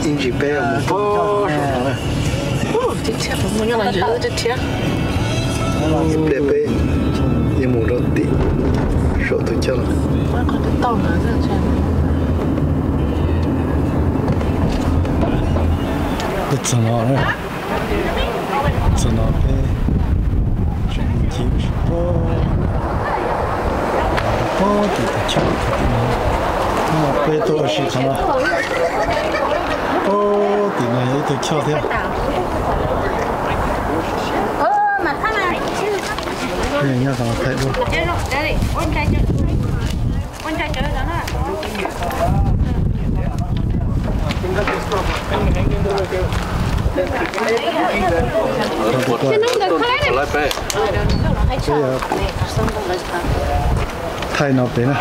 Ib ntsis peb mus saum no na. Ib pliag peb yuav mus rau tim saum tus chaw lawm. Peb txog no, txog no peb tseem mus ncig ua si pob, pob tim tus chaw tim no. Peb tuaj ua si qhov no, pob tim no yog ib tug choj thiab. Nyob qhov no thaij dua. Thaij no pem na.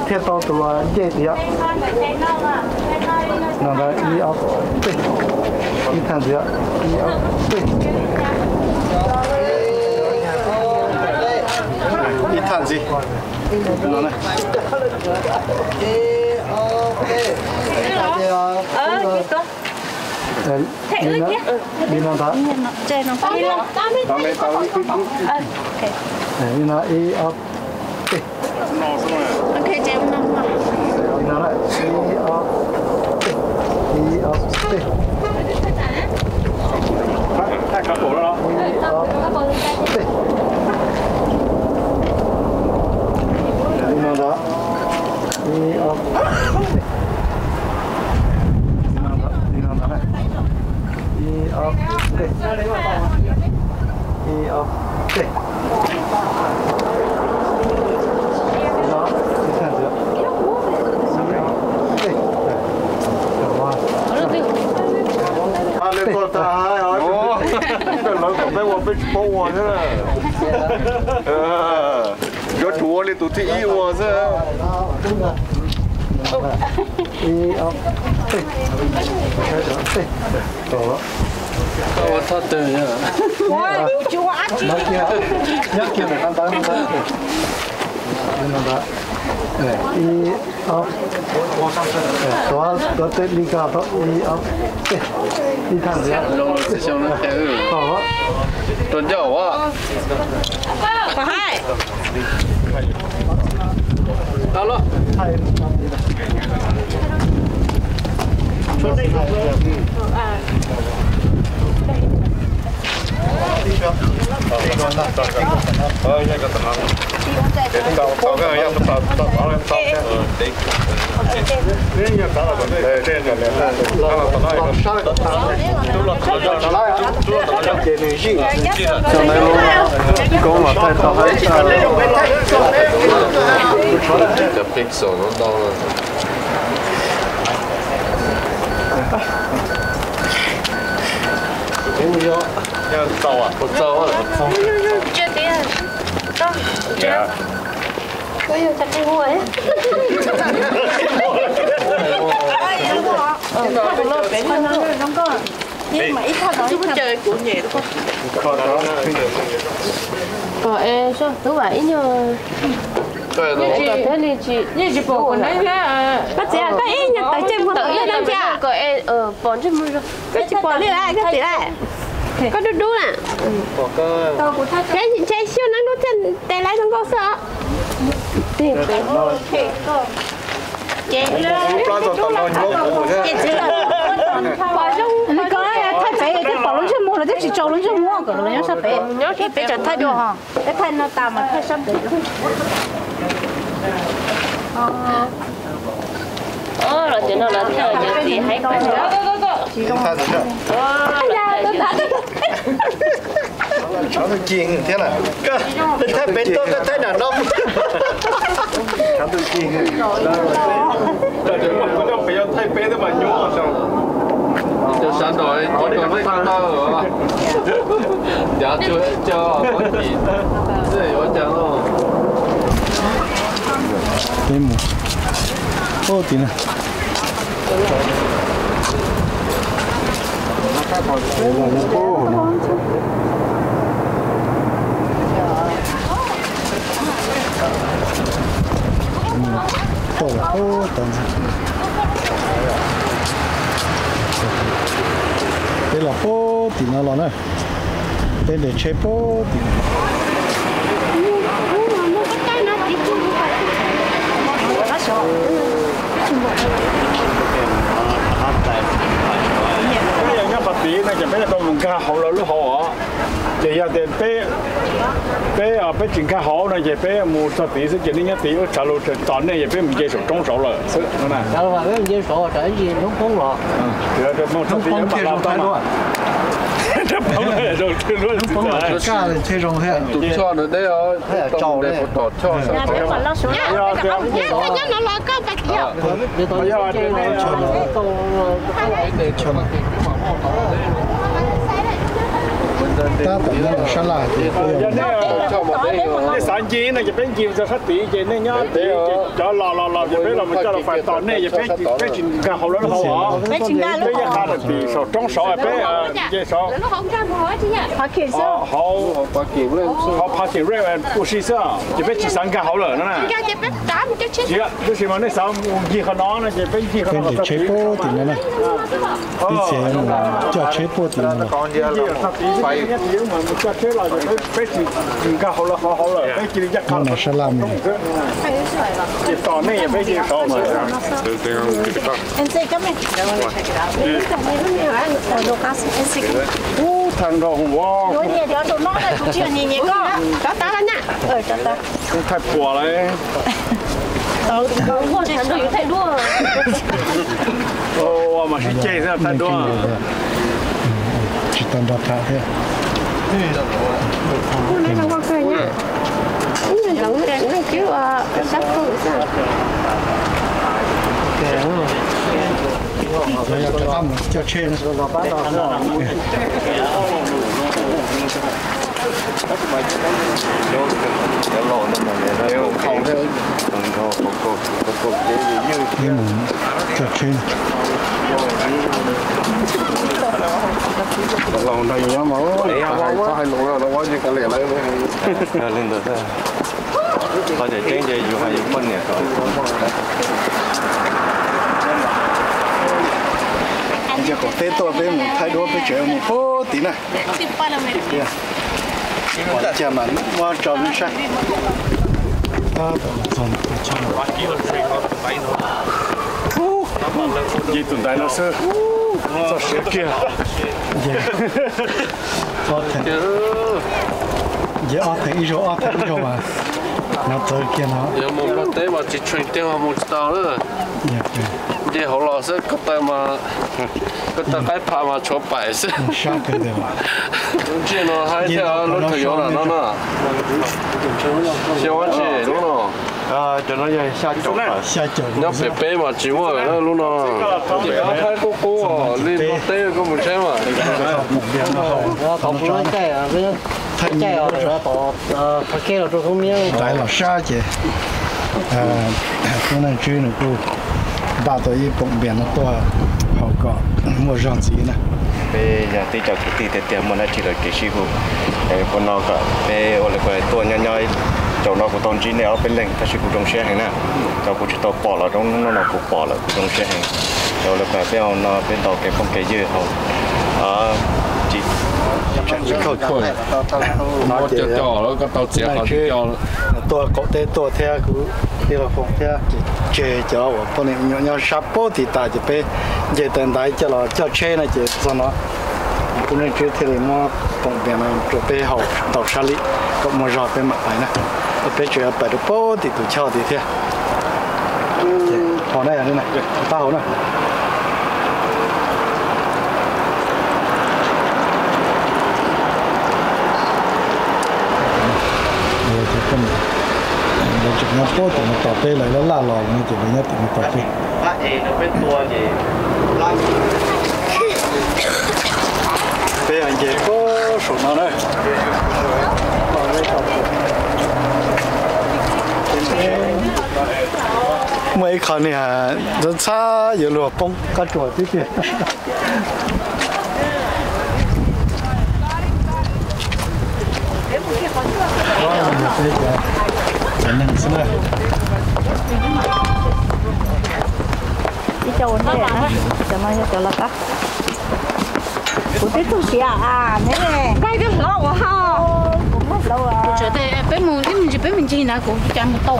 Thiaj tau tus ncej tiag. No ntawd ib ob peb, ib thaj ntxiv, ib ob peb, ib thaj ntxiv. Li no ntag. Li no ib ob peb. Ib ob peb, ib ob peb, ib ob peb. Li no ntag, ib ob peb, ib ob peb. Lawv kom peb ua peb tsis paub ua thiab. Yuav tsum ua li tus thib ib ua xwb. Ua thaj twg? Ib ob, tuav tej li ko, ib ob, ib thaj ntxiv. Rau ncauj as. Cov nais lus koob los thaij tau haib tshaj. Cov pixel no ntau. Pom es soj tub vam ib nyuag thiab li tsis, koj txiv koj ib nyuag tawm tsej muag tawm li no cia, kom es pom ntsej muag zoo. Koj tsis pom li lawm koj txiv lawm, koj dub dub na. Ntshe xyuaj neeb dub thiaj tes lawv zoo nkauj xwb os. Pom zoo li ko, thaij pem twb pom lub ntsej muag los twb tsis tsaus lub ntsej muag kom lawv nyob sab pem. Nyob sab pem tsam thaij dua ho. Peb thaij no tas mas thaij sab pem. Los cov no los thaij cov txiv haib kawg. Thaij pem tuaj koj thaij nram no. Cov sawv daws, cov nej ko taw, ncav tsuag cov pab tim, yuav cas no. Peb mus, ub, tim na. Peb los puag tim no los na, peb nres tsheb puag tim no. Peb yog nyob pas tid no ces peb tau mus nkag hauv lawv lub hauv os. Ces yog tias peb, peb, peb tsis nkag hauv no ces peb mus txog tid xwb ces nej nyob tid wb tsav lus tos nej, yog peb mus nce saum roob saud lawm xwb no na. Tus choj ntawd deb os, tom choj. Tab tom nyob sab laj ces nej xav ncig no ces peb ncig txog sab tid ces nej nyob tid ces cov los los los ces peb los mus coj los pais tos nej ces peb tsis nkag hauv lawv lub hauv os. Peb yeej qha tim saum roob saud peb nce saud. Hauv parking range ua si xwb ces peb tsis xav nkag hauv lawm no na. Tab sis mas nej xav mus ncig qhov no no ces peb ncig qhov no los txog tid. Ib txhia coj tsheb puag tim no los. Coj tsheb los peb tsis nkag hauv lawv qhov hauv lawm, peb cia li ncaj qha sab laj mus. Ces tos nej peb cia li tos mas. Ub, thaij nrho hu ua. Thaij puas lawm. Mas sib ceg xwb thaij duab. Tsis tau nrog tham thiab. Coj tsheb. Peb mus coj tsheb. Laus nrog yus nyob mas hais txhob hais lus, lawv ua ces kav liam lawv. Yog li ntawd, qhov tseem ceeb ces yus hais yus poj niam kom. Ces qaum teb tuaj peb mus thaij duab peb tseem mus puag tid na. Cas mas muab tso peb saib. Nce tus ntaiv no xwb, txog siav kiag. Nce ob theem ib zaug, ob theem ib zaug mas no txawv kiag no. Yog mus Nplog teb mas tsis tsheej tiag mus tsis tau lawm. Nce hauv los xwb, ko taw mas, ko taw qaib pha mas tshuav paim xwb. Ntsej no haib thiab lub rhawv yuav lam no na. Xya caum lub no. Nyob pem peb mas tsis muaj lub no. Thaib qub qub li Nplog teb koj mus saib mas. Ntaiv los sab ces tub Neej Tswb nws kuj npaj tau ib poom npias no tuaj haus kom muaj zog ntxiv na. Peb yog tib co kwv tij tiag tiag muaj dab tsi los kev sib hu, yog ua no kom peb ua li ko tuaj nyob nyob. Zaum no kuv tau ntsib nej ob peb leeg tab sis kuv zoo siab heev na. Cov kuv tsis tau pom los zoo hnub no kuv pom lawm kuv zoo siab heev. Yog ua li ko peb ua no peb ntaus kev phooj kev ywg haus. Tuaj qaum teb tuaj thiab kuv tij laug Foom thiab ces tseg cov uas poj niam me nyuam nyob sab puag tim tas ces peb nce taw ntaiv coj los coj tsheb no ces txog no tub Neej Tswb thiaj li muab poom npias no rau peb haus tau sab li kom muaj zog peb mam pais na. Peb tseem yuav pais rau puag tim tus choj tid thiab. Haus na, tab haus na. Lawv tseem nyob puag tim no tos peb, lawv laj laj los no ces lawv nyob tim no tos peb. Peb nce puag saum no na. Muaj ib qho niag ntxhab ntxhab yuav luag poob qab tsuas tib tiag. Cov neeg xwb na. Cov ua ntej na, cov no yog cov lawv qab. Kuv twb txog siav a ne. Nqaij twb hlob ua ha. Kuv nqaij hlob a. Kuv tsam tias peb mus ib me ntsis peb me ntsis na kuv cas mus tau.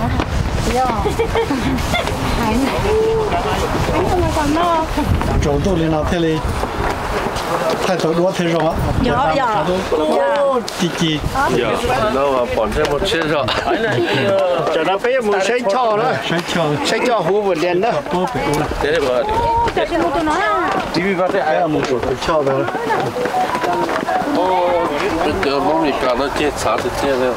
Yog. Tsaus ntuj li no thiaj li thaij tau duab thiaj zoo. Yog, yog. Ci ci. Pom ntsej muag tshiab zog. Tam no peb yuav mus saib choj na. Saib choj huv vwm lias na. Peb mus saum tus choj ntawd. Peb cov Hmoob Mes Kas no ceg txhav tiag tiag li.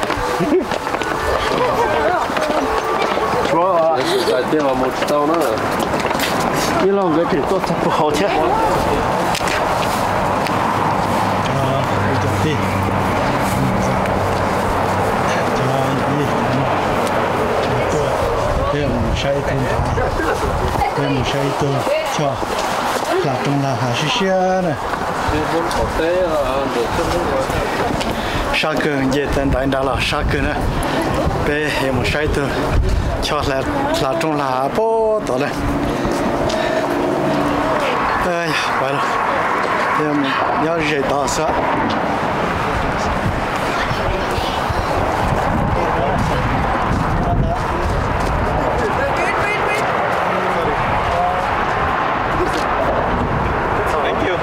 Tsis hais tias los mus tsis tau na. Ib los nkawd tseem tuaj txog puag hauv thiab. Cov kwv cov tij, cov yog li tuaj, peb mus saib ib tug ntawd, peb mus saib ib tug choj hla rooj hla hav siab siab na. Sab kawg, nce tawm ntaiv nrad los sab kawg na. Peb yuav mus saib ib tug choj hla rooj hla hav puag tod na. Nyob ze tod xwb. Thank you.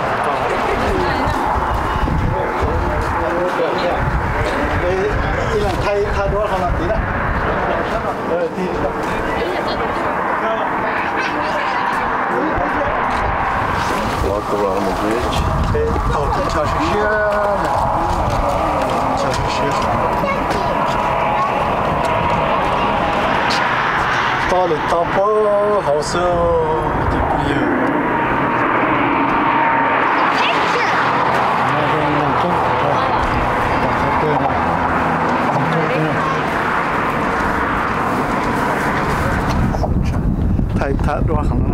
Ib leeg thaij, thaij duab qhov no tid na. Los tus los mus, taug tus choj siab siab, choj siab siab. Tob li tob puag hauv xwb cov phooj ywg. Thaij, thaij duab qhov no.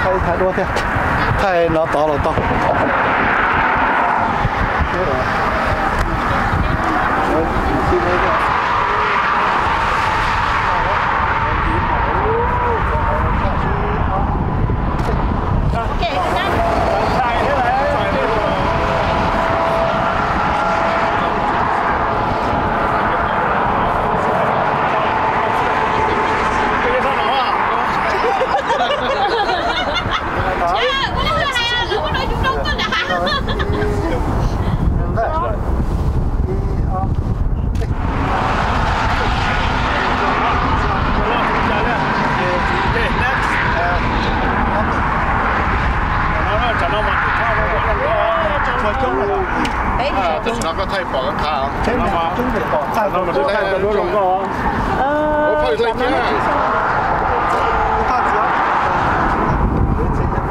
Thaij, thaij duab thiab. Thaij no tod los tau. Tam sim no koj thaij pom koj qha.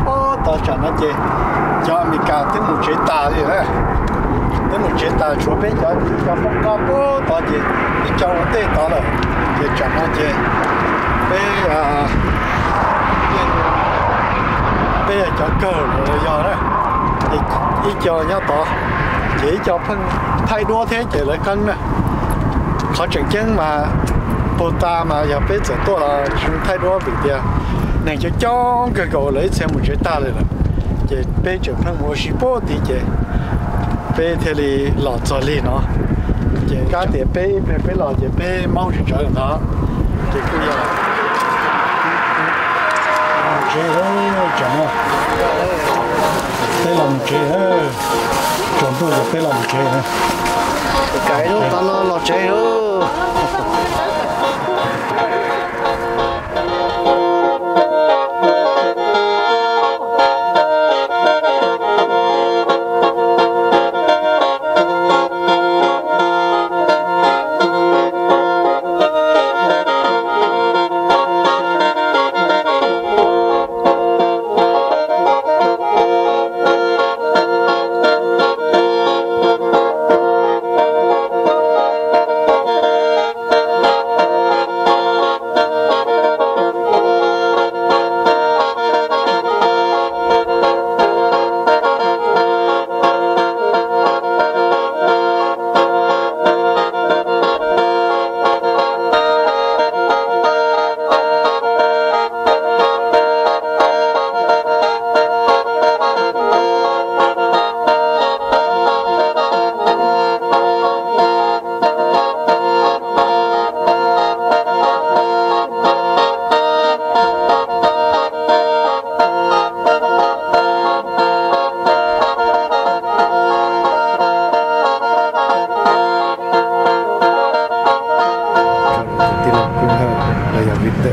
Puag tod tsam no ces cov Amelikas twb mus tsev tas li na. Twb mus tsev tas, tshuav peb cov, cov poob qab puag tod ces ib co ua ntej tod lawm. Ces tsam no ces peb, peb yog cov kawg los yog na, ces ib co nyob tod, ces ib co pheej thaij duab thiab ces lawv qeeb na. Qhov tseem ceeb mas puag ta mas yog peb txawm tuaj los tsis thaij duab vim tias neeg coob coob kawg nkaus, lawv ib txhia mus tsev tag lawm, ces peb tseem pheej mus ua si puag tid ces peb thiaj li los txog lig no. Ces kab tias peb ib pliag peb los ces peb maub tsis tsawv ntawd, ces kuj yog mus tsev, tsam no peb los mus tsev, tsaus ntuj ces peb los mus tsev. Kav lub tod no los tsev lawm.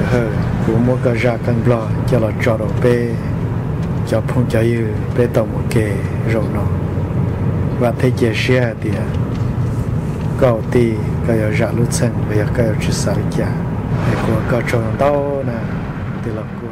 Hawj, kuv muab koj zaj kawg nplog coj los tso rau peb cov phooj cov ywg peb tau mus ke zaum no. Vam thiab cia siab hais tias koj tij koj yuav zam lub txheej los yog koj yuav tsis xav li cas. Es kuv ua koj tsaug ntau na, tij laug Ku.